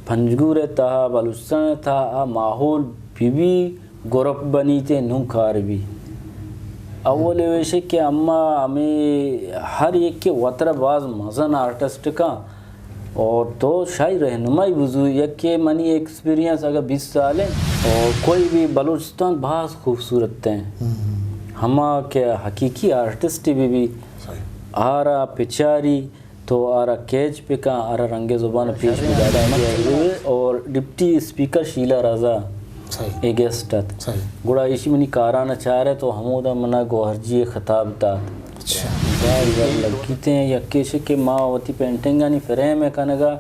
پنجگور ءِ تہا، بلوچستان ءِ تہا آ ماحول بہ بی، گروپ بنیت ءُ نوں کار بی۔ اول ایش کہ اما ہمے ہر یکے وترا باز مزن آرٹسٹ کن اور تو شاہی رہنمائی بزو، یکے منی ایکسپیرینس اگر بیست سال ہے اور کوئی بھی بلوچستان باز خوبصورت ہیں۔ ہما کہ حقیقی آرٹسٹ بہ بی، آرا پچاری، تو آرا کیچ بکن، آرا رنگ زبان پیش بدار۔ اور ڈپٹی اسپیکر شیلا رضا اے گیسٹ ات۔ گڑا ایشی منی کاران چارے تو ہمودا منا گوہرجی خطاب دات۔ باز زر لگیت ہیں، یکیش کہ ما وتی پینٹنگانی فریم کنگا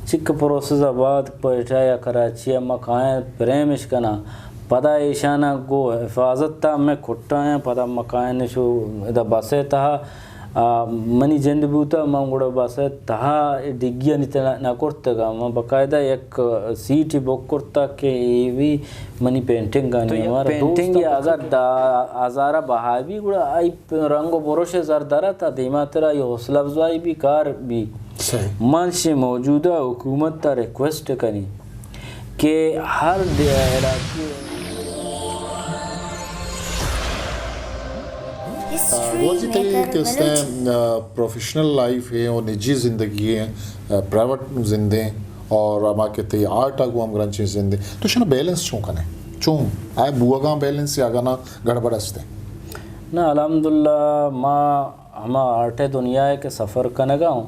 چک پروسس آباد کوئٹہ یا کراچی ما کائیں فریمش کناں۔ پدا ایشانا گو حفاظت تا میں کٹائیں، پدا ما کائیں شو ادا بسے تہا آ، منی جند بوتا، من گڑا بس ءِ تہا ڈگیانی تہا نہ کرتگ، من باقاعدہ یک سیٹ بک کرتا کہ اے بھی منی پینٹنگ آنی ہمارا پینٹنگ اگر دا ہزارہ بہا بھی گڑا آئی رنگ و برش زر درا تا دیما ترا یہ حوصلہ افزائی بھی کار بھی۔ من شے موجودہ حکومت تا ریکویسٹ کنی کہ ہر دے علاقے گوازی تئی کہ استیں، آ، پروفیشنل لائف ہے اور نجی زندگی ہے، آ، پرائیویٹ زندیں اور ہما کہ تئی آرٹ آ گو ہم گرنچیں زندیں۔ تو شنا بیلنس چون کنے؟ چون؟ آئے بوگاں بیلنس یا گنا گڑبڑ استیں؟ نہ، الحمدللہ ما ہما آرٹ ءِ دنیا ءَ کہ سفر کنگا ہوں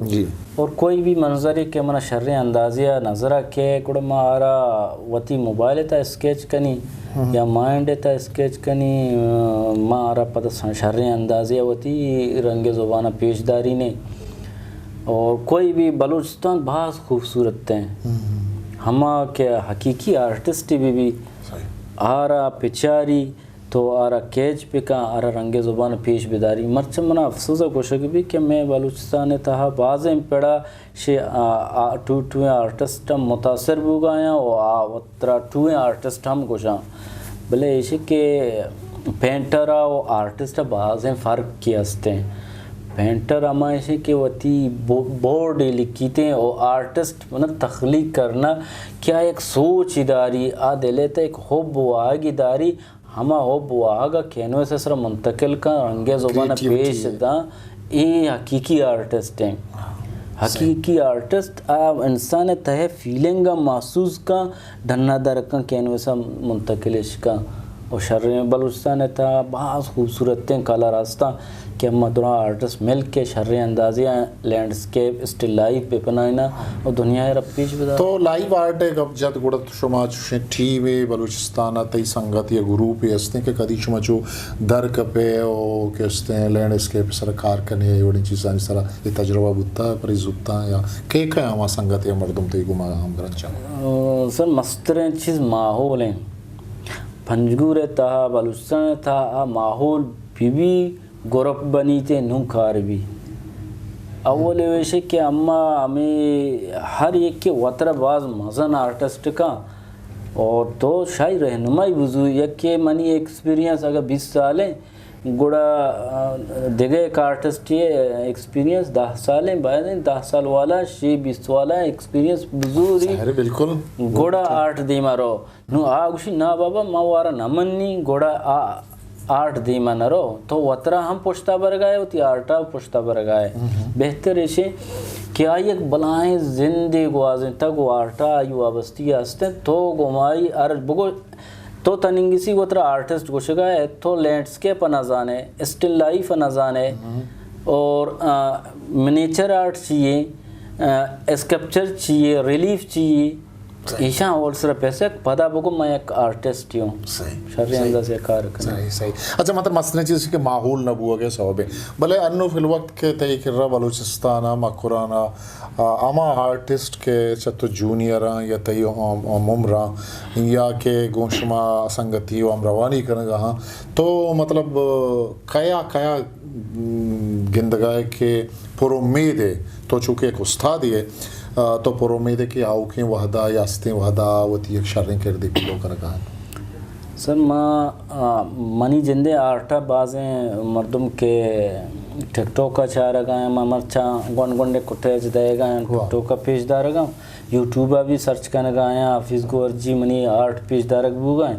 اور کوئی بھی منظرے کہ منا شریں اندازے ءَ نظر ءَ کئے، گڑا ما آرا وتی موبائل ءِ تہا اسکیچ کنی یا مائنڈ ءِ تہا اسکیچ کنی، ما آرا پدا س-، شریں اندازے ءَ وتی رنگ زبان ءَ پیش داری نے۔ اور کوئی بھی بلوچستان باز خوبصورت ہیں، ہما کہ حقیقی آرٹسٹ بہ بی، آرا پچاری، تو آرا کیچ بکن، آرا رنگ زبان پیش بداری۔ مرچی منا افسوس ءَ گوشگ بی کہ میں بلوچستان ءِ تہا بازیں پڑا شے، آ، آ، ٹو، ٹوئیں آرٹسٹ ہم متاثر بوگا آیاں و آ وترا ٹوئیں آرٹسٹ ہم گوشاں۔ بلے ایشی کہ پینٹر ءَ و آرٹسٹ ءَ بازیں فرق کی ہستیں۔ پینٹر ہما ایشی کہ وتی بو-، بورڈ ءَ لکھیتیں و آرٹسٹ مطلب تخلیق کرنا کیا ایک سوچ داری، آ دل ءِ تہ ایک حب و آگی داری، ہما حب و آہگ ءَ کینوس ءِ سرا منتقل کن، رنگ ءِ زبان ءَ پیش داں، اے حقیقی آرٹسٹ ہیں۔ حقیقی آرٹسٹ آ انسان ءِ تہ ءِ فیلنگ ءَ محسوس کن، ڈنا در کن، کینوس ءَ منتقل اش کن۔ و شریں بلوچستان ءِ تہا باز خوبصورتیں کلر ہستاں کہ ہما دراں آرٹسٹ مل کے شریں اندازے ءَ لینڈسکیپ، اسٹل لائف بہ بنائیناں و دنیا ءَ را پیش بدار۔ تو لائیو آرٹ ءِ گپ جت، گڑا تو شما چوشیں ٹیمے بلوچستان ءَ تئی سنگت یا گروپے ہستیں کہ کدی شما چو در کپے او کہ ہستیں لینڈ اسکیپ سر کار کنے یا اے وڑیں چیزانی سر اے تجربہ بوتا، پری زوتا یا کئے کئے ہما سنگت یا مردم تئی گما ہمگرنچ اں؟ سر، مستریں چیز ماحول ہیں۔ پنجگور ءِ تہا، بلوچستان ءِ تہا آ ماحول بہ بی، گروپ بنیت ءُ نوں کار بی۔ اول ایش کہ اما ہمے ہر یکے وترا باز مزن آرٹسٹ کن اور تو شاہی رہنمائی بزو، یکے منی ایکسپیرینس اگہ بیست سال ہیں، گڑا، آ، دگہ یک آرٹسٹ ءِ ایکسپیرینس دہ سال ہیں، باید ہیں دہ سال والا، شے بیست والا ایکسپیرینس بزوری۔ ظاہر ہے، بالکل۔ گڑا آرٹ دیما رو۔ نوں آ گوشی، نا بابا، ما وارا نہ منی، گڑا آ آرٹ دیما نہ رو۔ تو وترا ہم پشتا برگائے، وتی آرٹا پشتا برگائے۔ بہتر ایشے کہ آئی یک بلائیں زندے گوازینتگ و آرٹا آئی وابستی ہستیں۔ تو گمائی ارج بگو، تو تننگسی وترا آرٹسٹ گوشگائے، تو لینڈسکیپ نہ زانے، اسٹل لائف نہ زانے، اور، آ، منیچر آرٹ چیئے، آ، اسکلپچر چیئے، ریلیف چیئے، ایشاں اول سر پیسہ پدا بگو، من یک آرٹسٹ ہوں۔ شریں اندازے کار کناں۔ صحیح، صحیح۔ اچھا، مطلب مسئلہ چیز کہ ماحول نہ بوگے سبب ہے۔ بلے انو فی الوقت کہ تئی کرا بلوچستان ءَ، مکران ءَ، آ، ہما آرٹسٹ کہ چہ تو جونیئر آں یا تئی ہم، ہم عمر آں یا کہ گوں شما سنگتی و ہمروانی کنگا ہاں، تو مطلب کیا، کیا گندگا ہے کہ پر امید ہے، تو چونکہ یک استادے ہے، آ، تو پر امید ہے کہ آؤکیں وہدا یا استیں وہدا وتی یک شریں کردے پیلو کنگا انت؟ سر، ما، آ، منی جندے آرٹ ءَ بازیں مردم کہ ٹک ٹاک ءَ چارگ ءَ ایں، ما مرچاں گونڈ گونڈیں کوٹیج دئیگ ءَ ایں، ٹک ٹاک ءَ پیش دارگ ءَ، یوٹیوب ءَ بھی سرچ کنگ ءَ ایں، حفیظ گوہرجی منی آرٹ پیش دارگ بوگ ءَ ایں۔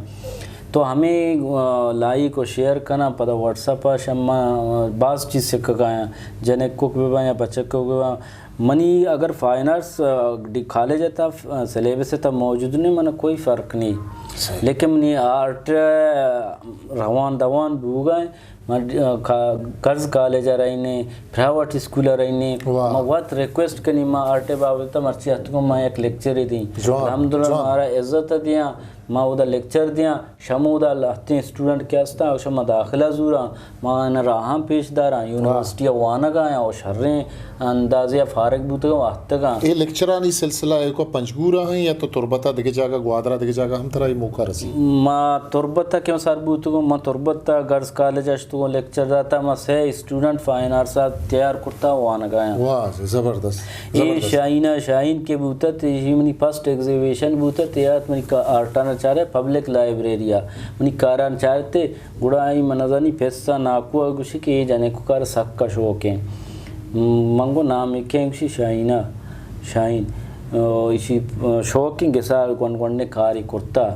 تو ہمے، آ، لائک و شیئر کناں، پدا واٹس اپ ءَ شما، آ، باز چیز سکگ ءَ ایں، جنکوک بہ باں یا بچکوک بہ باں۔ منی اگر فائن آرٹس، آ، ڈی-، کالج ءِ تہ، آ، سلیبس ءِ تہ موجود نہ ایں، من کوئی فرق نہ ایں۔ لیکن منی آرٹ، آ، روان دوان بوگ ءَ ایں۔ من، آ، کا-، گرلز کالج ءَ رہینیں، پرائیویٹ اسکول ءَ رہینیں۔ ما وت ریکویسٹ کنیں، ما آرٹ ءِ بابت ءَ مرچی اتکگوں، ما یک لیکچرے دیں۔ الحمدللہ مارا عزت ءَ دیاں، ما اودا لیکچر دیاں۔ شمودا لہتیں اسٹوڈنٹ کہ ہستاں، شما داخلہ زوراں، ما آیاں راہاں پیش داراں، یونیورسٹی ءَ وانگ ءَ آیاں و شریں اندازے ءَ فارغ بوتگاں و اتکگاں۔ اے لیکچرانی سلسلہ ایوک ءَ پنجگور ءَ ایں یا تو تربت ءَ دگہ جاگہ، گوادر ءَ دگہ جاگہ ہم ترا اے موقع رسی؟ ما تربت ءَ کہ سر بوتگوں، ما تربت ءَ گرلز کالج ءَ شتگوں، لیکچر داتا، ما سہ اسٹوڈنٹ فائن آرٹس ءَ تیار کرتا وانگ ءَ آیاں۔ واہ، زبردست، اے زبردست۔ شاہین ءَ، شاہین کہ بوتت، ایشی منی فرسٹ ایگزیبیشن بوتت، یات منی کا-، آرٹاں چارے پبلک لائبریری ءَ، منی کاراں چارتے، گڑا آئی من نزانی پس ءَ ناکو ءَ گوشی کہ اے جنکو کار سک ءَ شوق ایں۔ من گو نام ایکیں؟ گوشی شاہین ءَ، شاہین۔ آ، ایشی، آ، شوق ایں، گسا گونڈ گونڈیں کاری کرتا۔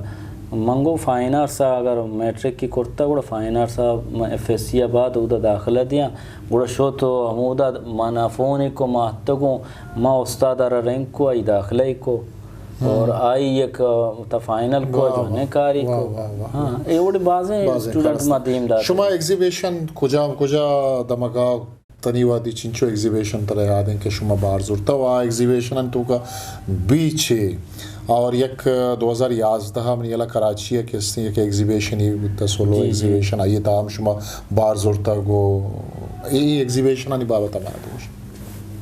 من گو فائن آرٹس ءَ اگر میٹرک کی کرتا، گڑا فائن آرٹس ءَ من ایف ایس سی ءَ بعد اودا داخلہ دیاں۔ گڑا شو تو ہمودا منا فون کو، ما اتکگوں، ما استاد ءَ را رنگ کو، آئی داخلہ ئی کو اور آئی یک، آ، تا فائنل کو، واہ، جو واہ، نے کاری واہ، کو۔ واہ، واہ، ہاں، واہ۔ اے وڑ بازیں بازیں اسٹوڈنٹ کار ما است۔ دیم دات۔ شما ایگزیبیشن کجا، کجا دمگا تنی وہدی چنچو ایگزیبیشن ترا یاد ایں کہ شما بار زرتا و آ ایگزیبیشن انت تو کا بیچے؟ اور یک دو ہزار یازدہ منی یلا کراچی ءَ کہ استیں یک ایگزیبیشن ہی بوتا، سولو جی، جی۔ ایگزیبیشن، آئی تہا ہم شما بار زرتا گو، اے ایگزیبیشن آنی بابت ہمارا دوست۔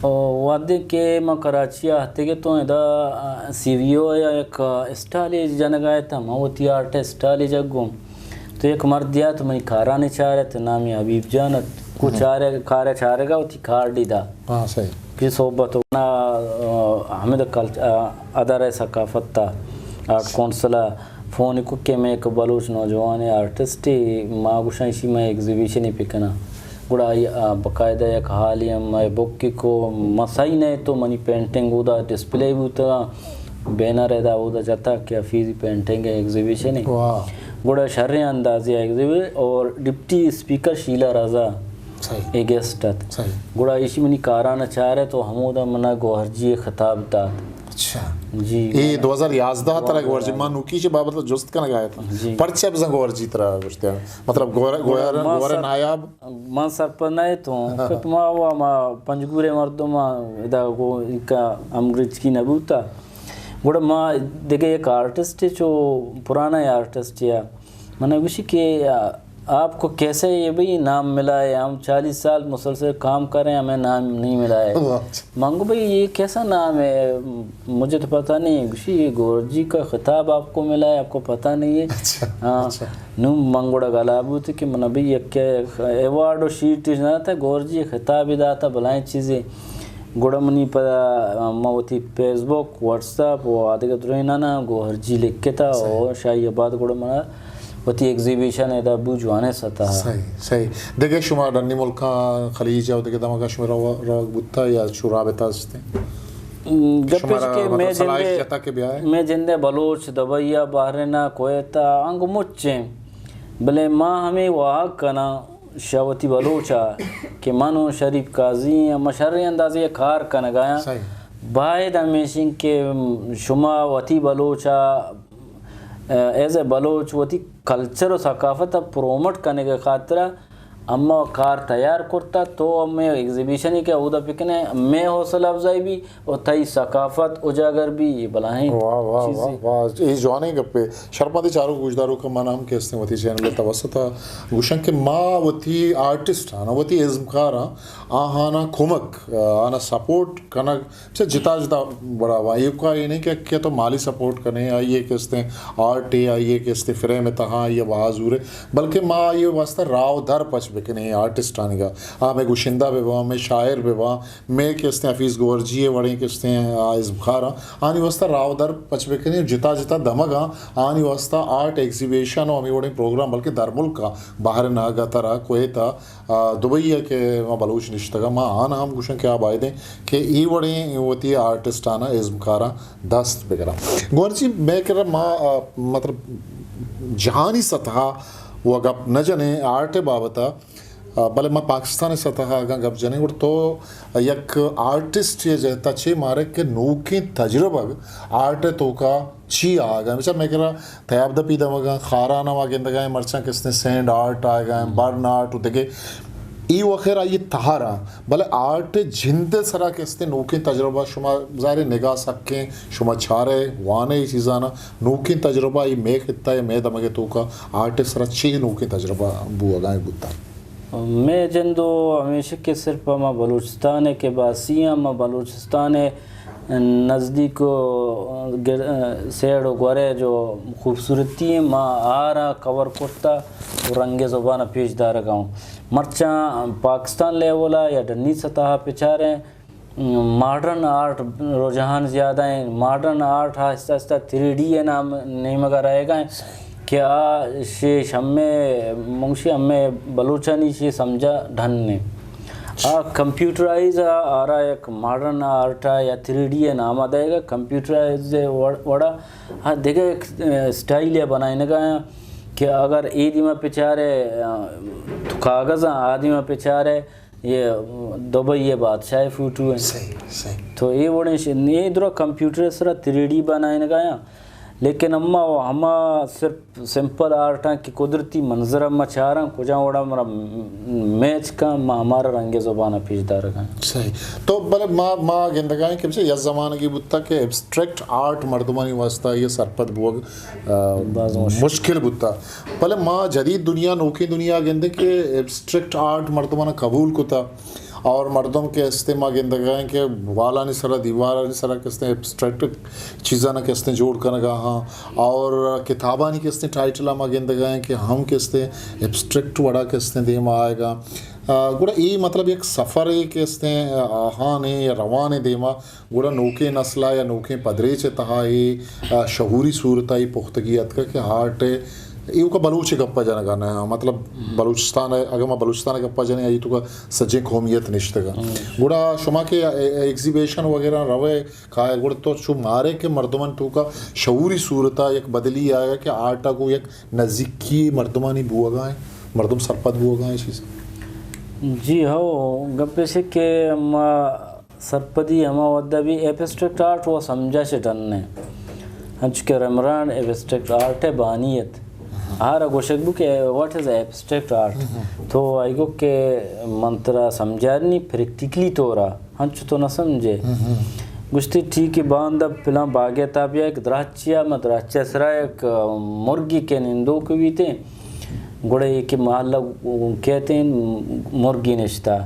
او، وہدے کہ ما کراچی ءَ اتکگ اتوں، ادا، آ، سی وی او ءَ یک، آ، اسٹالے جنگ ءَ اتاں، ما وتی آرٹ اسٹالے جگ گوں۔ تو یک مردے آت منی کاراں چارت، نامی حبیب جان ات۔ کو چارے، کار چارگا وتی کارڈی دا۔ ہاں، صحیح۔ کہ صحبت و نا، آ، ہمیں دا کلچ-، آ، ادارہ ثقافت تا، آرٹ کونسل ءَ فون کو کہ میں ایک بلوچ نوجوان آرٹسٹ، ما گوشاں اسی میں ایگزیبیشن پہ کناں۔ گڑا آئی، آ، باقاعدہ یک حالی ہم میں بک کو، مسائی نہ تو منی پینٹنگ اودا ڈسپلے بوتگا، بینر ادا اودا جتا کہ حفیظی پینٹنگ ایگزیبیشن ہے۔ واہ۔ گڑا شریں اندازے ایگزیبیشن اور ڈپٹی اسپیکر شیلا رضا صحیح۔ اے گیسٹ ات۔ صحیح۔ گڑا ایشی منی کاراں چارت و ہمودا منا گوہر جی خطاب دات۔ اچھا۔ جی۔ اے دو ہزار یازدہ ترا گوہر جی، ما نوکی چہ بابت جست کنگ آیت۔ جی۔ پرچہ بزاں گوہر جی ترا گوشتے؟ مطلب گوہر، گوہر، ما گوہر سر-، نایاب؟ من سرپد نہ اتوں کہ ما و ما پنجگورے مردم ادا گو انکا ہمگرنچکی نہ بوتا۔ گڑا ما دگہ یک آرٹسٹ چو پرانا آرٹسٹ یا من گوشی کہ آپ کو کیسے یہ بھئی نام ملا ہے؟ ہم چالیس سال مسلسل کام کر رہے ہیں، ہمیں نام نہیں ملا ہے۔ واہ۔ من گو بھئی یہ کیسا نام ہے؟ مجھے تو پتہ نہیں۔ گوشی یہ گورجی کا خطاب آپ کو ملا ہے، آپ کو پتہ نہیں ہے؟ اچھا، ہاں۔ اچھا۔ نو من گڑا گلا بوت کہ من بھئی یک ایوارڈ و شیٹ نہ تھا، گورجی خطاب داتا بلائیں چیزیں۔ گڑا منی پدا ما وتی فیس بک، واٹس اپ و آدگہ درینانا گوہر جی لکھتا و شاہی آباد گڑا منا وتی ایگزیبیشن ادا بو جوانیں سطح۔ صحیح، صحیح۔ دگہ شما ڈنی ملکاں، خلیج ء دگہ دمگاں شما رو-، روگ بوتا یا شو رابطہ است؟ گپش کہ مئے جندے، مئے جندے بلوچ دبئی ء، بحرین ء، کویت ء انگو مچیں، بلے ما ہمے واہگ کناں شہ وتی بلوچ ء کہ من و شریف قاضی ایں، ما شریں اندازے ء کار کنگ ء آں۔ صحیح۔ باید ہمیش انت کہ شما وتی بلوچ ء ایز اے بلوچ وتی کلچر و ثقافت ء پروموٹ کنگ ء خاطر ء اما کار تیار کرتا، تو ہمے ایگزیبیشن ء کہ اودا بکنے، مئے حوصلہ افزائی بی و تئی ثقافت اجاگر بی، یہ بلاہیں واہ، واہ، چیزے۔ واہ، واہ، اے جوانیں گپے۔ شرپندیں چاروک گوشداروک من ہم کہ استیں وتی چینل ء توسط ء گوشاں کہ ما وتی آرٹسٹ آں، وتی ازمکار آں، آہانا کمک، آہانا سپورٹ کنگ چہ جتا جتا بڑا وا۔ ایوکا اے نہیں کہ، کہ تو مالی سپورٹ کنے، آئی ء کہ استیں آرٹ ء، آئی ء کہ استیں فریم ء تہا آئی ء بہا زورے، بلکہ ما آئی ء واسطہ راہ و در پچ بکنیں آرٹسٹانی گا، آ مئے گشندہ بہ باں، مئے شاعر بہ باں، مئے کہ استیں حفیظ گورجی ءِ وڑیں کہ استیں آ ازمکاراں، آنی واسطہ راہ و در پچ بکنیں، جتا جتا دمگاں آنی واسطہ آرٹ ایگزیبیشن و ہمے وڑیں پروگرام، بلکہ درملک ءَ، بحر ناگتر ءَ، کویت ءَ، آ، دبئی ءَ کہ ما بلوچ نشتگ ءَ، ما آناں ہم گوشاں کہ آ بایدیں کہ اے وڑیں وتی آرٹسٹاناں، ازمکاراں دست بگراں۔ گورجی، مئے کرا ما، آ، مطلب جہانی سطح ءَ و گپ نہ جنیں آرٹ ءِ بابت ءَ، آ، بلے ما پاکستان ءِ سطح ءَ اگاں گپ جنیں، گڑا تو یک آرٹسٹ ءِ جہت ءَ چے مارے کہ نوکیں تجربگ آرٹ ءِ توکا چی آہگ ءَ؟ مثال مئے کرا تیاب دپی دمگاں، خاران ءَ ما گندگ ءَ ایں، مرچاں کہ استیں سینڈ آرٹ آہگ ءَ ایں، برن آرٹ و دگہ، اے وغیرہ آئی تہر آں، بلے آرٹ ءِ جند ءِ سرا کہ استیں نوکیں تجربہ، شما ظاہر ہے نگاہ سکیں، شما چارے، وانے اے چیزانا، نوکیں تجربہ اے مئے خطہ ءَ، مئے دمگ ءِ توکا آرٹ ءِ سرا چے نوکیں تجربہ بوہگا ایں، بوتا؟ مئے جند و ہمیش کہ صرف ما بلوچستان ءِ کہ باسی آں، ما بلوچستان ءِ نزدیک و گر-، سیڑ و گورے جو خوبصورتی ایں، ما آرا کور کرتا و رنگ زبان پیش دارگا اوں۔ مرچاں پاکستان لیول ءَ یا ڈنی سطح ءَ بچاریں، ماڈرن آرٹ رجحان زیادہ ایں۔ ماڈرن آرٹ آہستہ آہستہ تھری ڈی ءِ نام نیمگ ءَ رہگا ایں کہ آ شیش ہمے، منگشی ہمے بلوچانی شی سمجھا ڈھن ایں۔ آ کمپیوٹرائز ءَ آرا یک ماڈرن آرٹ ءَ یا تھری ڈی ءِ نام ءَ دئیگا، کمپیوٹرائز ءِ وڑ-، وڑا آ دگہ یک، اے، اسٹائل ءَ بنائینگا ایں کہ اگر اے دیما بچارے، آ، تو کاغذ آں، آ دیما بچارے، یہ دبئی ءِ بادشاہ ءِ فوٹو ایں۔ صحیح، صحیح۔ تو اے وڑیں ش-، اے درا کمپیوٹر ءِ سرا تھری ڈی بنائینگا ایں، لیکن اما و ہما صرف سمپل آرٹ آں کہ قدرتی منظر ءَ ما چاراں، کجا وڑا منا میچ کن، ما ہمارا رنگ زبان ءَ پیش دارگا ایں۔ صحیح۔ تو بلے ما، ما گندگا ایں کہ بچے یک زمانگے بوتا کہ ایبسٹریکٹ آرٹ مردمانی واسطہ یہ سرپد بوگ آ، باز مشکل۔ مشکل بوتا۔ بلے ما جدید دنیا، نوکیں دنیا گندیں کہ ایبسٹریکٹ آرٹ مردماں قبول کتا اور مردم کہ استے ما گندگا ایں کہ والانی سرا، دیوارانی سرا کہ استے ایبسٹریکٹ چیزاں کہ استے جوڑ کنگا ہاں اور کتابانی کہ استے ٹائٹل ما گندگا ایں کہ ہم کہ استے ایبسٹریکٹ وڑا کہ استے دیما آئیگا۔ آ، گڑا اے مطلب یک سفرے کہ استے آہانے یا روانے دیما گڑا نوکیں نسل ءَ یا نوکیں پدریچ ءِ تہا اے، آ، شعوری صورت ءَ اے پختگی اتکگ کہ آرٹ ءَ ایوکا بلوچ ءِ گپ ءَ جنگا نہ، مطلب بلوچستان ءَ، اگاں ما بلوچستان ءِ گپ ءَ جنیں، آئی توکا سجیں قومیت نشتگ۔ گڑا شما کہ اے، اے، ایگزیبیشن وغیرہ روئے کائے، گڑا تو چو مارے کہ مردمانی توکا شعوری صورت ءَ یک بدلی آئیگا کہ آرٹ ءَ گوں یک نزیکی مردمانی بوگا ایں، مردم سرپد بوگا ایں چیز؟ جی ہو، گپ ایش کہ ما سرپدی ہما وھد ءَ بی ایبسٹریکٹ آرٹ و سمجھا چہ ڈن ایں۔ انچو کہ ریمبرانڈ ایبسٹریکٹ آرٹ ءِ بانی ات۔ آرا گوشگ بو کہ what is abstract art؟ تو آئی گو کہ من ترا سمجھارنی پریکٹیکلی طورا، انچو تو نہ سمجھے۔ گوشتی ٹھیک ہے، باندا پلان باگے تا بیا یک دراچیا، ما دراچیا سرا یک مرگی کہ نندوک بیتیں۔ گڑا اے کہ محلہ کیت ایں، مرگی نشتہ۔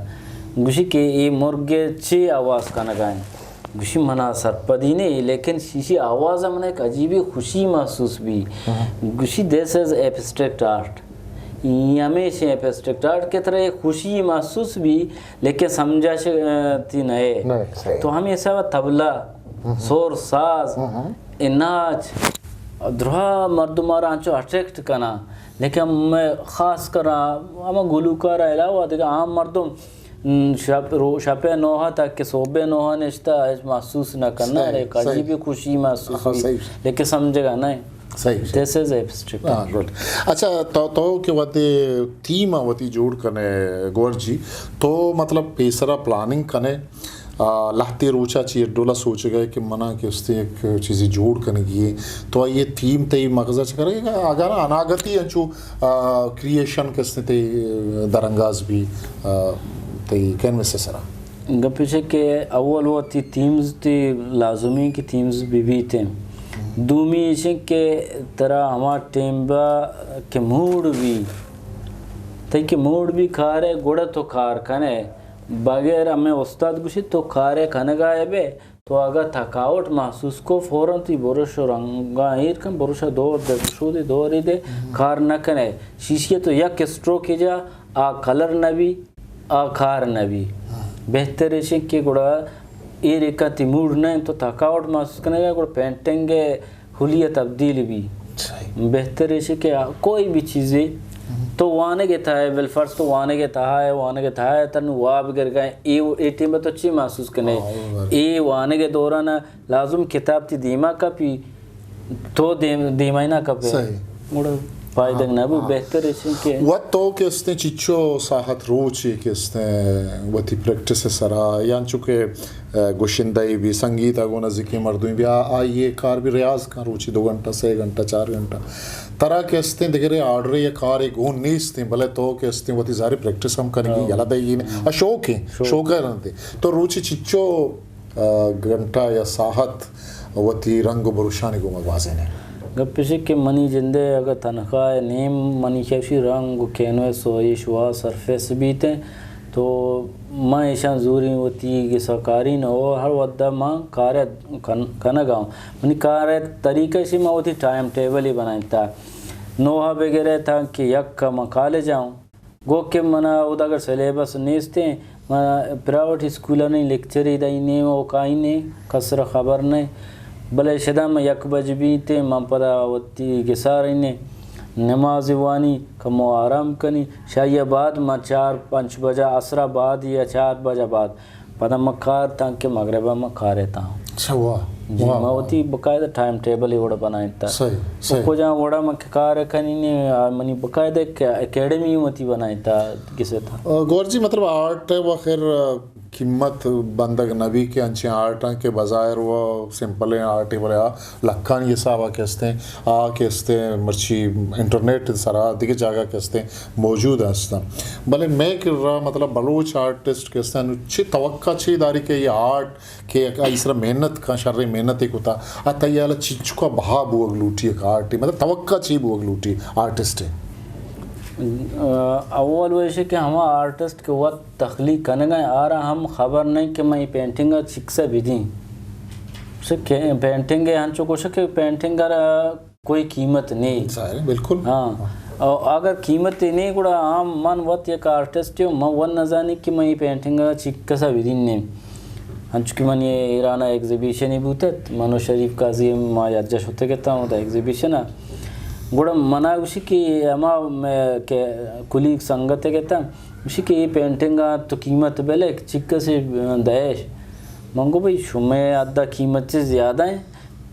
گوشی کہ اے مرگ چے آواز کنگا ایں؟ گوشی منا سرپدی نہ، لیکن شیشی آواز منا یک عجیبی خوشی محسوس بی۔ گوشی this is abstract art۔ اے ہمیش ایبسٹریکٹ آرٹ کہ ترا یک خوشی محسوس بی، لیکن سمجھا ش-، تی نہ۔ نہ، صحیح۔ تو ہمے حساب طبلہ، سور ساز، اے ناچ، درا مردم آرا انچو اٹریکٹ کنا۔ لیکن میں خاص کر ہما گلوکار علاوہ دیگہ عام مردم، م، شپ، رو-، شپے نوہ تک کہ صبح نوہ نشتہ، ہچ محسوس نہ کرنا، صحیح، ایک عجیب صحیح۔ خوشی محسوس ہاں، ہوئی۔ صحیح۔ لیکن سمجھگا نہیں۔ صحیح، صحیح۔ This is abstract۔ ہاں، گڈ۔ اچھا، تو، تو کہ وتی تھیم وتی جوڑ کنے گورجی، تو مطلب پیسرا پلاننگ کنے، آ، لہتے روچا چی ڈولا سوچگا ئے کہ منا کہ استے یک چیزے جوڑ کنگی اے، تو آئی تھیم تئی مغزا چ کرے، اگر اناگتی انچو، آ، کریئیشن کہ استے تئی درانگاز بی، آ، تئی کینوس سرا؟ گپ ایش کہ اول وتی تھیمز تی لازمی کہ تھیمز بہ بیتیں۔ دومی ایش کہ ترا ہما ٹیم با کہ موڈ بی، تئی کہ موڈ بی کارے گڑا تو کار کنے۔ بغیر ہمے استاد گوشی تو کارے کنگا ئے بے، تو اگاں تھکاوٹ محسوس کو، فوراً تئی برش و رنگاں ایر کن، برش ءَ دور دے، شودی دورے دے، کار نہ کنے۔ شیشی ءَ تو یک اسٹروکے جا، آ کلر نہ بی، آ کار نہ بی۔ بہتر ایش انت کہ گڑا اے ریکا تی موڈ نہ انت، تو تھکاوٹ محسوس کنگا، گڑا پینٹنگ ء حلیہ تبدیل بی۔ بہتر ایش کہ آ کوئی بھی چیزے تو وانگ ء تہا ہے، بالفرض تو وانگ ء تہا ہے، وانگ ء تہا ہے، تنو واب گرگا ہے، اے، اے ٹیم تو چی محسوس کنے؟ اے وانگ ء دوران لازم کتاب تی دیما کپی، تو دیم-، دیما ہی نہ کپے۔ گڑا پائدگ نہ بو، بہتر ایش کہ وت تو کہ استیں چچو ساعت روچے کہ استیں وتی پریکٹس سرا، یا انچو کہ، ء، گشندہ بی، سنگیت ء گوں نزیکیں مردمے بی، آ-، آئی اے کار بی ریاض کن روچی دو گھنٹہ، سے گھنٹہ، چار گھنٹہ۔ ترا کہ استیں دگرے آرڈرے یا کارے گون نیستیں، بلے تو کہ استیں وتی زاری پریکٹس ہم کنگی، یلا دئیگی نے۔ آ شوق ہیں، شوق ہے رنتے۔ تو روچی چچو ء، گھنٹہ یا ساعت وتی رنگ و بروشانی گوما گوازینئے؟ گپ اش کہ منی جندے اگہ تنخواہ نیم منی کشی رنگ و کینوس و ایش وا سرفیس بیتیں تو من ایشان زوریں وتی گسا کاری نہ و ہر ودا من کار کن-، کنگا ہوں۔ منی کار طریقہ اسی من وتی ٹائم ٹیبل ہی بنائیں تا نوہ بگرے تا کہ یک من کالج آؤں۔ گو کہ منا اودا اگر سلیبس نیستیں، من پرائیویٹ اسکولانی لیکچر ایدا اینے و کائینے، کس را خبر نہ۔ بلے شدا من یک بج بیتیں، من پدا وتی گسار اینے، نماز وانی، کمو آرام کنی، شاہی بعد من چار پنچ بجہ عصر بعد یا چار بجہ بعد پدا من کار تاں کہ مغرب ء من کار ء تاں۔ اچھا، واہ، جی، واہ، من واہ۔ وتی باقاعدہ ٹائم ٹیبل ء وڑ بنائیں تا۔ صحیح، صحیح۔ کجا وڑا من کہ کار کنی نے، آ، منی باقاعدہ ایک اکیڈمی وتی بنائیں تا کسے تا۔ آ، گور جی، مطلب آرٹ ء و خیر، آ، قیمت بندگ نہ بی کہ انچیں آرٹ آں کہ بظاہر و سمپل ہیں آرٹ، بلے آ لکھانی حساب ء کہ استیں، آ کہ استیں مرچی انٹرنیٹ سرا دگہ جاگہ کہ استیں موجود ہستاں۔ بلے مئے کرا مطلب بلوچ آرٹسٹ کہ استیں، نو چی توقع چی داری کہ یہ آرٹ کہ یک آئی سرا محنت کن، شریں محنتے کتا، آ تئی حیال ء چنچکا بہا بوگ لوٹی یک آرٹے، مطلب توقع چی بوگ لوٹی آرٹسٹ ء؟ اول ویشے کہ ہما آرٹسٹ کہ وت تخلیق کنگا ہیں، آرا ہم خبر نہیں کہ من یہ پینٹنگ ء چکسا بدیں۔ پینٹنگ ء ہنچو گوشے کہ پینٹنگ ء را کوئی قیمت نہیں۔ ظاہر ہے، بالکل۔ ہاں۔ اور اگر قیمت نہیں، گڑا عام من وت یک آرٹسٹ ہوں، من وت نزانی کہ من یہ پینٹنگ ء چکسا بدین نیم۔ انچو کہ من یہ ایران ء ایگزیبیشن ہی بوتت، من و شریف قاضی ما یکجا شتگ اتاں، اودا ایگزیبیشن ء۔ گڑا منا گوشی کہ ہما مئے کہ کلیگ سنگت ء گتا، گوشی کہ یہ پینٹنگ ء تو قیمت بلے چکسے دئیش۔ من گو بھئی شمئے حد ء قیمت چہ زیادہ ہیں۔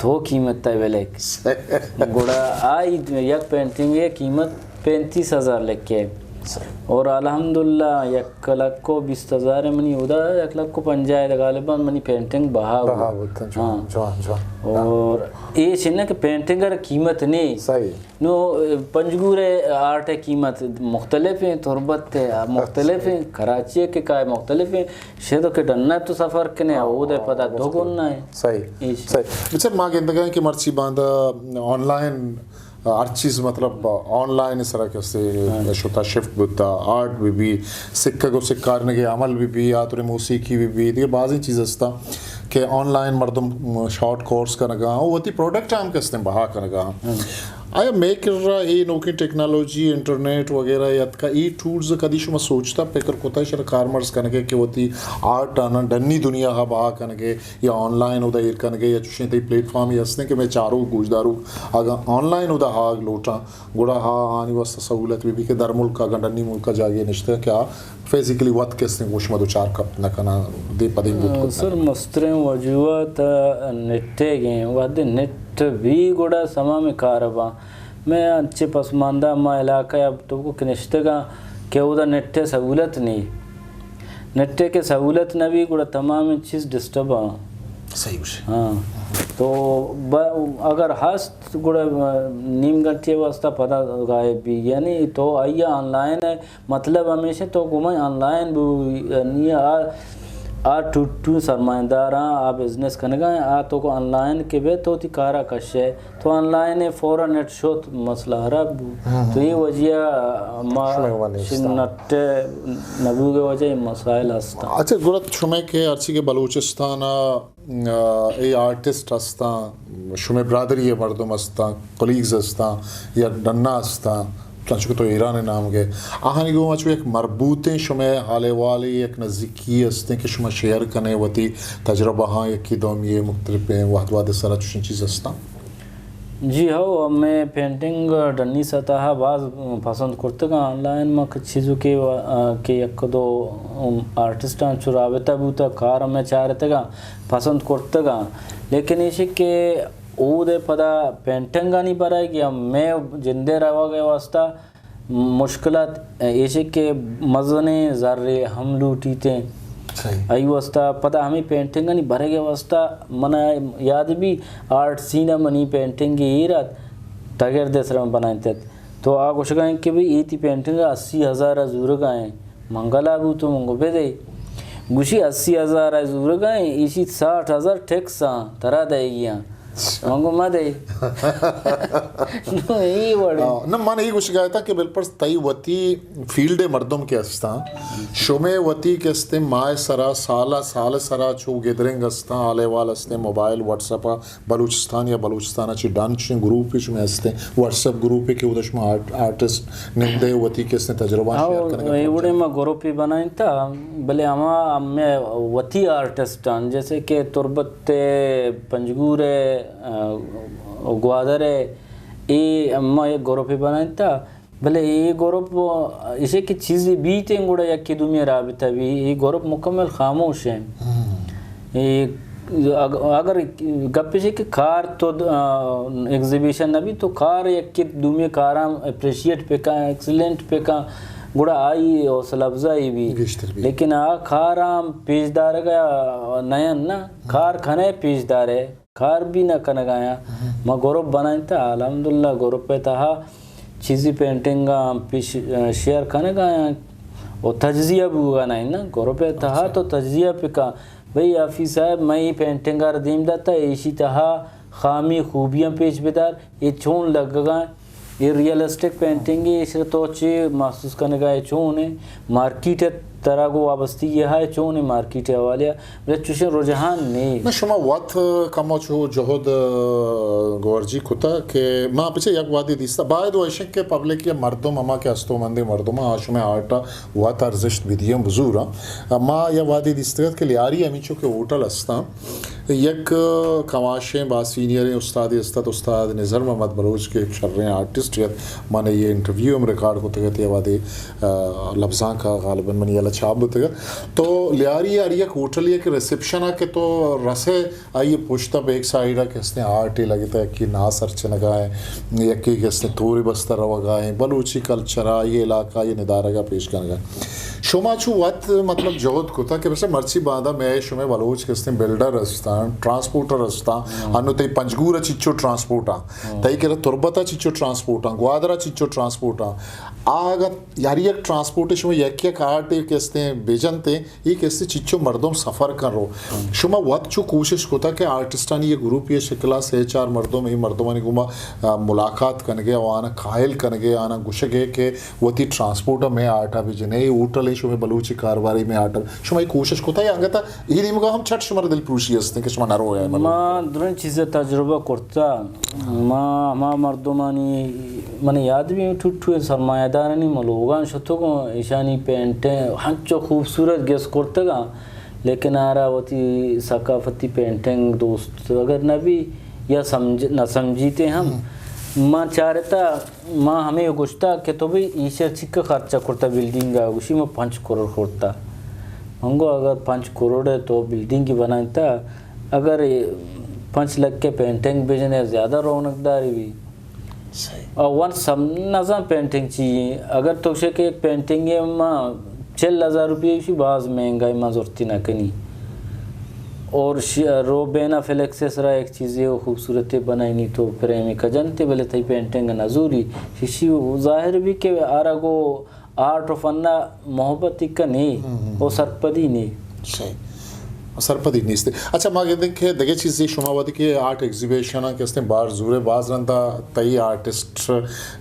تو قیمت ء بہ لکھ۔ گڑا آئی یک پینٹنگ ء قیمت پینتیس ہزار لکھے۔ اور الحمدللہ یک لکھ و بیست ہزار منی ادا، یک لکھ و پنجاہ ء غالباً منی پینٹنگ بہا بہا بوت۔ بوت، جوان، ہاں۔ جوان، جوان۔ اور اے چنہ کہ پینٹنگ ء قیمت نہیں۔ صحیح۔ نو، پنجگور ء آرٹ ء قیمت مختلف ہیں، تربت ء مختلف ہیں، کراچی ء کہ کائے مختلف ہیں، شدو کہ ڈن ء تو سفر کنے، اود ء پدا دو گنا ہے۔ صحیح، ایش۔ صحیح۔ بچار ما گندگا ہیں کہ مرچی باندا آن لائن ہر چیز مطلب آن لائن سرا کسے ہاں۔ شتا شفٹ بوتا، آرٹ بھی بھی، سکگ و سکارنگے عمل بھی بھی، آترے موسیقی بھی بھی، دیگہ بازیں چیز ہستا کہ آن لائن مردم شارٹ کورس کنگا، وتی پروڈکٹ ہم کستے بہا کنگا۔ ہاں۔ آیا مئے کرا اے نوکیں ٹیکنالوجی، انٹرنیٹ وغیرہ اتکا، اے ٹولز کدی شما سوچتا، پکر کتا، شر کارمرز کنگے کہ وتی آرٹ آناں ڈنی دنیا ہا بہا کنگے یا آن لائن اودا ایر کنگے یا چوشیں تئی پلیٹ فارمے ہستیں کہ مئے چاروک گوشداروک اگاں آن لائن اودا ہاگ لوٹاں گڑا ہا آنی واسطہ سہولت بہ بی کہ در ملک اگاں ڈنی ملک جاگے نشتہ کہ آ فزیکلی وت کسیں گوش ما دوچار کپت نہ کناں، دیم پہ دیم بوت کت نہ سر، کناں۔ مستریں وجوہات نیٹے گیں، وہدے نیٹ بی گڑا تمام کار باں۔ مئے انچیں پسماندہ ما علاقہ ء تو کو کہ نشتگاں کہ اودا نیٹ ء سہولت نی۔ نیٹ ء کہ سہولت نہ بی گڑا تمام چیز ڈسٹرب آں۔ صحیح گوشے۔ ہاں۔ تو ب-، اگر ہست گڑا نیم گھنٹے واسطہ پدا غائب بی، یعنی تو آئی آن لائن ء مطلب ہمیش انت تو گوں من آن لائن بو، یعنی آ، آ ٹو، ٹو سرمایہ داراں، آ بزنس کنگا ہیں، آ تو کو آن لائن کہ بے تو تی کارا کشے، تو آن لائن فوراً نیٹ شوت مسئلہ حراب بو۔ ہاں، تو یہ وجہ ما شمئے وانی شن استا۔ نٹ نبوگ وجہ یہ مسائل ہستا۔ اچھا، گڑا شمئے کہ ہرچی کہ بلوچستان آ، اے آرٹسٹ ہستاں، شمئے برادری ء مردم ہستاں، کلیگز ہستاں یا ڈنا ہستاں، چنچو کہ تو ایران ءِ نام گئے، آہانی گوما چو یک مربوطیں شمئے حال احوالے، یک نزیکی استیں کہ شما شیئر کنے وتی تجربہاں یکی دومی ءَ مختلفیں وہد وہد ءِ سرا چوشیں چیز استاں؟ جی ہو، ہمے پینٹنگ ڈنی سطح ءَ باز پسند کرتگاں۔ آن لائن ما چیزو کہ، کہ یک دو آرٹسٹاں چو رابطہ بوتا، کار ہمے چارتگاں، پسند کرتگاں۔ لیکن ایشی کہ اود ءَ پدا پینٹنگانی برگ یا مئے جندے روگ ءِ واسطہ مشکلات ایش کہ مزنیں زرے ہم لوٹیت۔ صحیح۔ آئی واسطہ پدا ہمے پینٹنگانی برگ ءِ واسطہ من یاد بی آرٹ سین ءَ منی پینٹنگ ایر ات، تگرد ءِ سرا بنائینت ات۔ تو آ گوشگا انت کہ بھئی اے تی پینٹنگ اسی ہزار ءَ زورگا ہیں۔ من گلا بوتوں، من گو بدے۔ گوشی اسی ہزار ءَ زورگا ہیں، ایشی ساٹھ ہزار ٹیکس آں، ترا دئیگی آں۔ من گو مدے۔ نو اے وڑے۔ آ، نہ، من اے گوشگا اتاں کہ بالپرس تئی وتی فیلڈ ءِ مردم کہ استاں، شمے وتی کہ استیں ماہ سرا، سال سال سرا چو گیدرنگ استاں، حال احوال استیں، موبائل، واٹس ایپ بلوچستان یا بلوچستان ءَ چہ ڈن چشیں گروپے شمئے ہستیں، واٹس ایپ گروپے کہ اودا شما آرٹ-، آرٹسٹ نندے وتی کہ استیں تجربہ ہاں، شیئر کنگ ءَ اے وڑیں ما گروپے بنائینتا، بلے ہما ہمے وتی آرٹسٹ آں، جیسے کہ تربت ءِ، پنجگور ءِ، آ، گوادر ءِ، اے ما یک گروپے بنائینتا۔ بلے اے گروپ ایشی کہ چیزے بیت ایں گڑا یکے دومی رابطہ بی، اے گروپ مکمل خاموش ایں۔ ہم۔ اے اگ-، اگر گپ ایشی کہ کار تو، آ، ایگزیبیشن نہ بی تو کار یکے دومی کاراں اپریشیٹ پکا، ایکسیلنٹ پکا، گڑا آئی حوصلہ افزائی بی۔ گیشتر بی۔ لیکن آ کاراں پیش دارگا نین نا، کار کنے پیش دارے۔ کار بھی نہ کنگ آیاں۔ ما گروپ بنائینتا، الحمدللہ گروپ ءِ تہا چیزی پینٹنگ آں پیش، شیئر کنگ آیاں و تجزیہ بوگا نہ انت۔ گروپ ءِ تہا تو تجزیہ پکا، بھئی حفیظ صاحب، میں اے پینٹنگ ءَ را دیم داتا، ایشی تہا خامی خوبیاں پیش بدار، اے چون لگگا، اے ریئلسٹک پینٹنگ اے، ایشرا تو چے محسوس کنگا، اے چون اے؟ مارکیٹ ءِ ترا گوں وابستگی ءَ اے، چون اے مارکیٹ ءِ حوالے ءَ؟ بلے چوشیں رجحان نی۔ نہ، شما وت کمو چو جہد، آ، گورجی کتا کہ ما پچے یک وہدے دیستا، باید و ایشن کہ پبلک یا مردم ہما کہ استو مندیں مردم آ شمئے آرٹ ءَ وت ارزشت بدیاں بزوراں۔ ما یا وہدے دیستگت کہ لیاری ہمینچو کہ ہوٹل استاں، یک کماشیں با سینئریں استادے است ات، استاد نظر محمد بلوچ کہ یک شریں آرٹسٹ ات، من اے انٹرویو ہم ریکارڈ کتگ ات، اے وہدے، آ، لبزانک ءَ غالباً منی یلہ چاپ بوتگ ات۔ تو لیاری ہر یک ہوٹلے کہ ریسپشن ءَ کہ تو رسے، آئی پشت ءَ بیک سائیڈ ءَ کہ استیں آرٹے لگتا، یکے ناس ارچنگا ایں، یکے کہ استیں تورے بستہ روگا ایں، بلوچی کلچر ءَ، آئی علاقہ، آئی ندارگ ءَ پیش کنگا۔ شما چو وت مطلب جہد کتا کہ بس مرچی باندا مئے شمئے بلوچ کہ استیں بلڈر استاں، ٹرانسپورٹر استاں، انو تئی پنجگور ءَ چچو ٹرانسپورٹ آں، تئی کرا تربت ءَ چچو ٹرانسپورٹ آں، گوادر ءَ چچو ٹرانسپورٹ آں۔ آ اگاں یاری یک ٹرانسپورٹ شما یک یک آرٹ کہ استیں بجنتے، اے کہ استیں چچو مردم سفر کن رو۔ شما وت چو کوشش کتا کہ آرٹسٹانی یک گروپے شکلا سے چار مردم، اے مردمانی گوما، آ، ملاقات کنگے، آناں قائل کنگے، آناں گوشگے کہ وتی ٹرانسپورٹ ءَ مئے آرٹ ءَ بجنے، اے ہوٹل ایں شمئے بلوچی کاروباری مئے آرٹ ءَ۔ شما اے کوشش کتا یا انگتا اے نیمگا ہم چٹ شمارا دلپروشی استیں کہ شما نہ روئے؟ ما دریں چیز ءِ تجربہ کرتا۔ ما ہما مردمانی، من یاد بی ٹٹو سرمایہ دارانی ملوگاں شتگوں، ایشانی پینٹیں ہنچو خوبصورت گس کرتگاں، لیکن آرا وتی ثقافتی پینٹنگ دوست اگر نہ بی یا سمجھ-، نہ سمجھیتے ہم۔ ما چارتا، ما ہمے گوشتا کہ تو بھئی ایشر چکہ خرچہ کرتا بلڈنگ ءَ؟ گوشی ما پنچ کروڑ کرتا۔ من گو اگر پنچ کروڑ ءَ تو بلڈنگ بنائینتا، اگر پنچ لکھ ءِ پینٹنگ بجنے زیادہ رونق داری بی۔ صحیح۔ اور ون سم نزان پینٹنگ چی ایں۔ اگر تو گوشے کہ یک پینٹنگ ءَ ما چل ہزار روپیہ، ایشی باز مہنگا ایں، ما زرتی نہ کنی۔ اور ش-، رو بینا فلیکس ءِ سرا یک چیزے و خوبصورتے بنائینی تو فریمے کجنتے، بلے تئی پینٹنگ نہ زوری۔ ششی ظاہر بی کہ آرا گو آرٹ و فن ءَ محبت اکا نی، ہم، ہم، او ہم۔ سرپدی نی۔ صحیح۔ سرپدی نیست۔ اچھا، ما گندیں کہ دگہ چیزے شما وہدے کہ آرٹ ایگزیبیشن ءَ کہ استیں بار زورے، باز رندا تئی آرٹسٹ،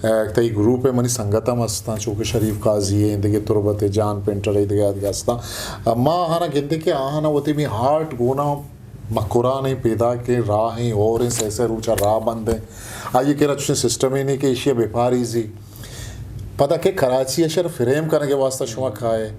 ءَ، تئی گروپ ءَ منی سنگت ہم استاں، چو کہ شریف قاضی ایں، دگہ تربت ءِ جان پینٹر ایں، دگہ دگہ استاں۔ ما آہانا گندیں کہ آہانا وتی می آرٹ گونا مکرانیں پیداکیں راہیں ہوریں سہ سہ روچا راہ بندیں۔ آئی کرا چوشیں سسٹمے نی کہ ایشی ءَ بہ پاریزی۔ پدا کہ کراچی ءَ شر فریم کنگ ءِ واسطہ شما کائے،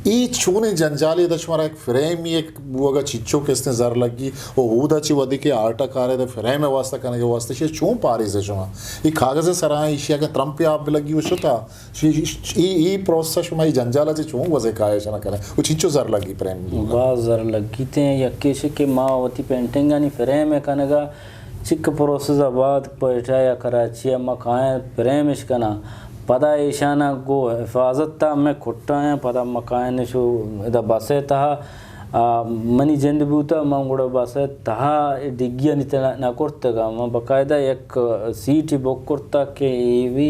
اے چونیں جنجالے؟ ادا شمارا یک فریم یک بوگا چیچو کہ استیں زر لگی، و اودا چی ودی کہ آرٹ ءَ کارے دے فریم ءِ واسطہ کنگ ءِ واسطہ شی چون پاریز شما؟ اے کاغذ ءِ سرا ایشی اگہ ترمپ آپ لگی و شتا، شی، اے، اے پروسس شما اے جنجال ءَ چون وزے کائے شنا کرے و چیچو زر لگی فریم بوگا؟ باز زر لگیتیں، یکے شی کہ ما وتی پینٹنگانی فریم ءِ کنگا چک پروسس آباد کوئٹہ یا کراچی ءَ ما کائیں پریمش کناں۔ پدا ایشاناں گوں حفاظت ءَ مئے کٹایاں، پدا ما کائیں شو ادا بس ءِ تہا، آ، منی جند بوتا، من گڑا بس ءِ تہا ڈگیانی تہ نہ کرتگاں۔ من باقاعدہ یک سیٹے بک کرتا کہ اے بھی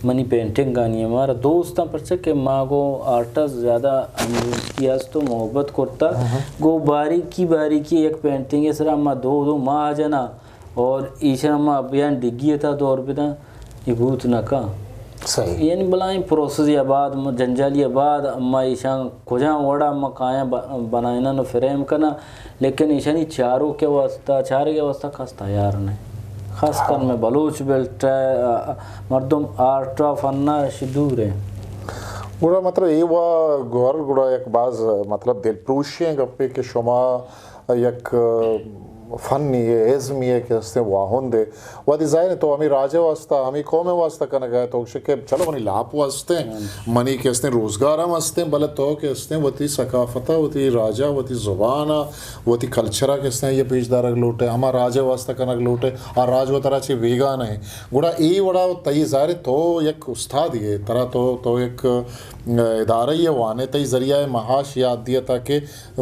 منی پینٹنگانی، مارا دوستاں، پرچہ کہ ما گوں آرٹسٹ زیادہ ہمدوستی است و محبت کرتا۔ گوں باریکی باریکی یک پینٹنگ ءِ سرا ما دو دو ماہ جناں۔ اور ایشرا ما بیان ڈگی تا دور بداں، یہ بوت نہ کن۔ صحیح۔ یعنی بلائیں پروسس یا بعد، جنجالی یا بعد ما ایشان کجا وڑا ما کایاں ب-، بنائنن و فریم کناں، لیکن ایشانی چارو کے واسطہ، چارے کے واسطہ کس تیار نہیں۔ خاص کر میں بلوچ بیلٹ ہے، آ، مردم آرٹ و فن ءَ شی دور ہے۔ گڑا مطلب اے وا گور گڑا یک باز مطلب دلپروشیں گپے کہ شما یک، ء، فنے ء، ازمے ء کہ استیں واہندے۔ وہدے ظاہر ہے تو ہمے راج ء واسطہ، ہمے قوم ء واسطہ کنگ ء ئے، تو گوشے کہ چلو منی لاپ و استیں، منی کہ استیں روزگار ہم استیں، بلے تو کہ استیں وتی ثقافت ء، وتی راج ء، وتی زبان ء، وتی کلچر ء کہ استیں آئی ء پیش دارگ لوٹ ئے، ہما راج ء واسطہ کنگ لوٹ ئے، آ راج و ترا چہ بیگانہ ایں۔ گڑا اے وڑا تئی ظاہر ہے تو یک استادے ئے، ترا تو، تو یک، ء، ادارہ ئے وان ئے، تئی ذریعہ معاش یاد دیتا کہ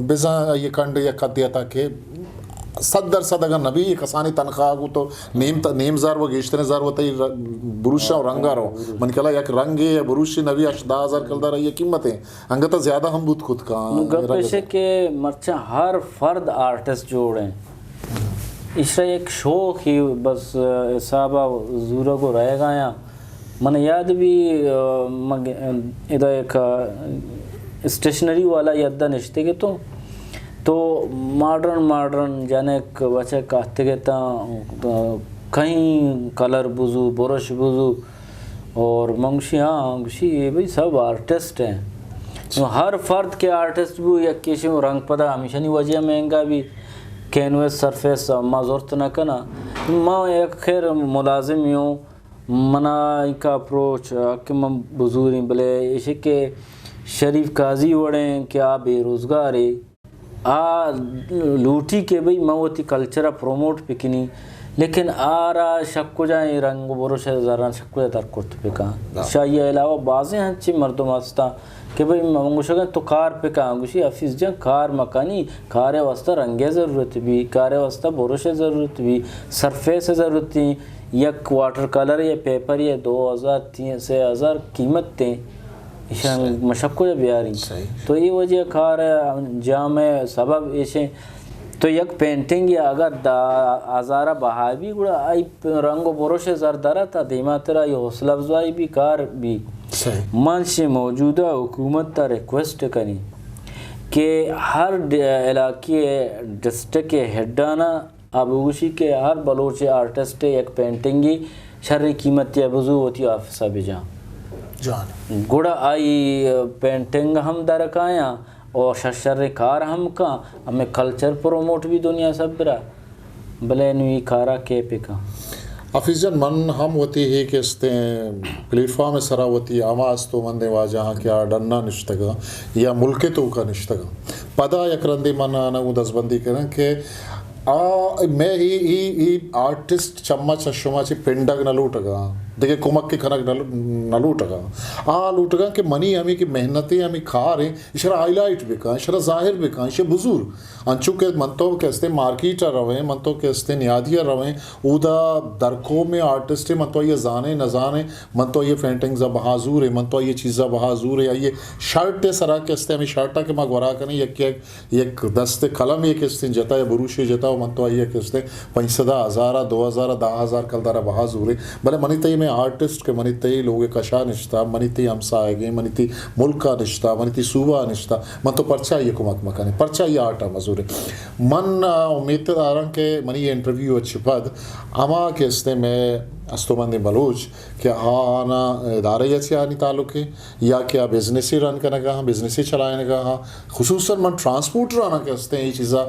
بزاں آئی ء کنڈ یک حدے ء تاکہ صد درصد اگاں نہ بی، کسانیں تنخواہ گوں تو نیم ت-، نیم زر و گیشتریں زر و تئی ر-، بروشاں و رنگ ء رو۔ من کلا یک رنگے یا بروشے نہ بی، اش دہ ہزار کلدار آئی ء قیمت ایں۔ انگت ء زیادہ ہم بوت کت کاں۔ نوں گپ ایش کہ مرچاں ہر فرد آرٹسٹ جوڑ ایں۔ ایشرا یک شوق ہی بس، ء، حساب ء زورگ و رہگ آیاں۔ من یاد بی، ء، من گ-، ادا یک، ء، اسٹیشنری والا یدہ نشتگ اتوں، تو ماڈرن، ماڈرن جنک بچک آتگ اتاں، ء، کہیں کلر بزو، برش بزو، اور من گوشی، ہاں، گوشی، اے بھئی سب آرٹسٹ ہیں۔ نوں ہر فرد کہ آرٹسٹ بو، یک کیشیں رنگ پدا ہمیشانی وجہ مہنگا بی، کینوس سرفیس ما زرت نہ کناں۔ ما یک خیر ملازم یوں، منا اینکا اپروچ کہ من بزوریں، بلے ایشی کہ شریف قاضی وڑیں کہ آ بے روزگارے، آ لوٹی کہ بھئی من وتی کلچر ء پروموٹ بکنی، لیکن آرا شک کجا ایں رنگ و برش ء زراں شک کجا در کرت بکاں۔ شاہی ء علاوہ بازیں ہنچیں مردم ہستاں کہ بھئی من گوشگاں تو کار بکاں، گوشی حفیظ جان کار مکنی، کار ء واسطہ رنگ ء ضرورت بی، کار ء واسطہ برش ء ضرورت بی، سرفیس ء ضرورت بی، یک واٹر کلر یا پیپر یا دو ہزار، تین، سے ہزار قیمت ایں۔ ایشاں مشکل بیاریں۔ تو اے وجہ کار انجام ء سبب ایشیں۔ تو یک پینٹنگ یا اگر دا ہزارہ بہا بی، گڑا آئی رنگ و برش زر درا تا دیما ترا یہ حوصلہ افزائی بی، کار بی۔ من شے موجودہ حکومت تا ریکویسٹ کنی کہ ہر ڈ-، علاقے ڈسٹرکٹ ہیڈانا آ بگوشی کہ ہر بلوچ آرٹسٹ یک پینٹنگی شریں قیمتے ء بزو وتی آفس ء بجاں۔ گڑا آئی پینٹنگ ہم در کایاں اور شر شریں کار ہم کاں، ہمیں کلچر پروموٹ بھی دنیا سبرا۔ بلے نو ای کارا کے پکاں؟ حفیظ جان، من ہم وتی ہے کہ استیں پلیٹ فارم سرا وتی ہما استو مندیں واجہاں کہ آ ڈنا نشتگاں یا ملک توکا نشتگاں۔ پدا یک رندے من آناں گوں دزبندی کناں کہ آ، مئے اے، اے، اے آرٹسٹ چما چہ شما چہ پنڈگ نہ لوٹگاں، دگہ کمک کنگ نہ لو-، نہ لوٹگاں۔ آ لوٹگاں کہ منی ہمے کہ محنتیں ہمے کاریں، اشرا ہائی لائٹ بکاں، اشرا ظاہر بکاں، اشے بزور۔ انچو کہ من تو کہ استیں مارکیٹ ء رویں، من تو کہ استیں نیادی ء رویں، اودا درکومیں آرٹسٹے من تو آئی ء زانیں نہ زانیں، من تو آئی ء پینٹنگز ء بہا زوریں، من تو آئی ء چیز ء بہا زوریں، آئی ء شرٹ ء سرا کہ استیں ہمے شرٹ ء کہ ما گورا کنیں، یک یک یک دست قلم یک استیں جتا یا بروشے جتا و من تو آئی یک استیں پنچ سد ء، ہزار ء، دو ہزار ء، دہ ہزار کلدار ء بہا زورے، بلے منی تئی آرٹسٹ کہ منی تئی لوگ کشا نشتہ، منی تئی ہمساہگیں، منی تئی ملکا نشتہ، منی تئی صوبہ نشتہ، من تو پرچا آئی کمک مکنیں، پرچا آئی آرٹا مزوریں؟ من، آ، امیت داراں کہ منی انٹرویو چہ پد ہما کہ استیں مئے استومندیں بلوچ کہ آہانا ادارہ یا چہ آنی تعلق ہے یا کہ آ بزنسی رن کنگا ہاں، بزنسی چلائنگا ہاں، خصوصاً من ٹرانسپورٹر آنا کہ استیں یہ چیزا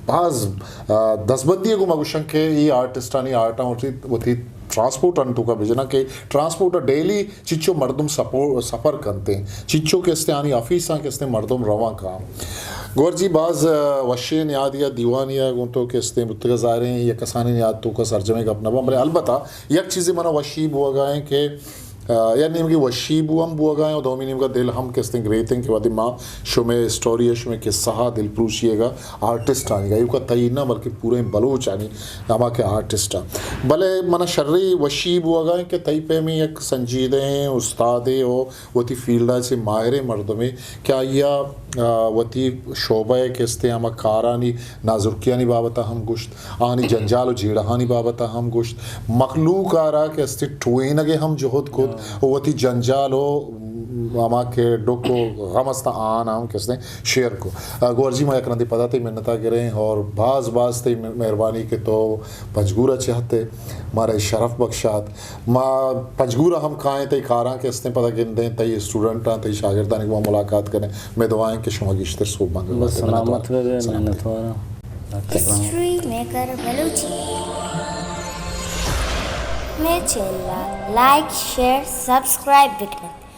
باز، آ، دزبندی گو ما گوشن کہ یہ آرٹسٹانی آرٹاں وتی، وتی ٹرانسپورٹ انتو کا بجنا کہ ٹرانسپورٹ ڈیلی چچو مردم سپو-، سفر کنتے، چچو کہ استیں آنی آفیساں کہ استیں مردم رواں کاں۔ گور جی باز، آ، وشیں یاد یا دیوانی گوں تو کہ استیں بوتگا ظاہریں یا کسانی یاد تو کا سرجمیں گپ نہ باں، بلے البتہ یک چیزے منا وشی بوگا ہیں کہ آ، یا نیمگی وشی بو ہم بوگا ہیں اور دومی نیمگا دل ہم کہ استیں گریتیں کہ وہدے ما شمے اسٹوری ہے، شمے قصہ ہا دل پروشی ہے گا آرٹسٹ آنی گا، ایوکا تئی نہ بلکہ پورے بلوچ آنی ہما کہ آرٹسٹ آ۔ بلے منا شری وشی بوگا ہیں کہ تئی پیمی یک سنجیدہ ہیں استادے ہو وتی فیلڈا چہ ماہریں مردمے کہ آئیا، آ، وتی شعبہ کہ استیں ہما کارانی نازرکیانی بابت ہم گوشت، آہانی جنجال و جیڑہانی بابت ہم گوشت، مخلوق آرا کہ استی ٹوینگ ہم جہد کت و وتی جنجال و ہما کہ ڈک و غم است آہان ہم کہ استیں شیئر کو۔ آ، گوہر جی ما یک رندی پدا تئی منتا گریں اور باز باز تئی مہربانی کہ تو پنجگورا چہ ہتے مارا شرف بخشات۔ ما پنجگور ء ہم کائیں، تئی کاراں کہ استیں پدا گندیں، تئی اسٹوڈنٹاں، تئی شاگردانی گوں ملاقات کنیں۔ مئے دعا ایں کہ شما گیشتر سوب بنت۔ بس سلامت بے، سلامت۔ منتواراں۔ History maker Balochi. مئے چینل ء لائک، شیئر، سبسکرائب بکنت۔